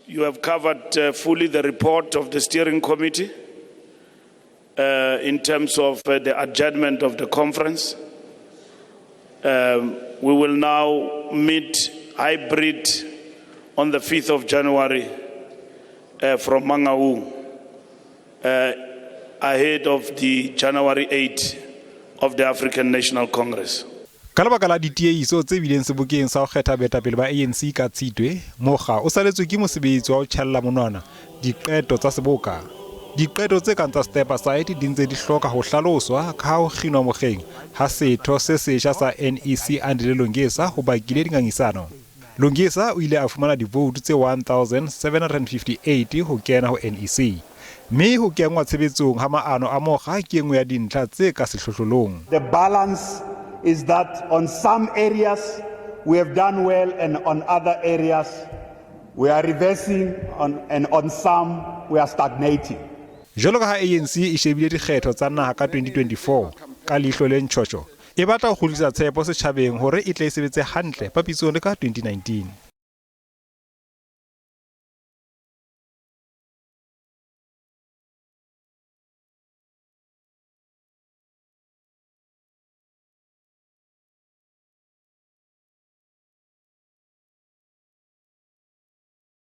You have covered fully the report of the steering committee in terms of the adjournment of the conference. We will now meet hybrid on the 5th of January from Mangaung ahead of the January 8 of the African National Congress. Ka lebaka la ditiehiso tse bileng sebokeng sa ho kgetha baetapele ba ANC ka Tshitwe, mokga o saletswe ke mosebetsi wa ho tjhaella monwana diqeto tsa seboka. Diqeto tse kang tsa step aside di ntse di hloka ho hlaloswa ka ha ho kginwa mokgeng ha setho se setjha sa NEC Andile Lungisa ho bakile dingangisano. Lungisa o ile a fumana divoutu tse 1758 ho kena ho NEC. Mme ho kenngwa tshebetsong ha maano a mokga ke e nngwe ya dintlha tse ka sehlohlolong. The balance is that on some areas we have done well and on other areas we are reversing on, and on some we are stagnating. Jwalo ka ha ANC e shebile dikgetho tsa naha ka 2024 ka leihlo le ntjhotjho, e batla ho kgutlisa tshepo setjhabeng hore e tle e sebetse hantle papisong le ka 2019.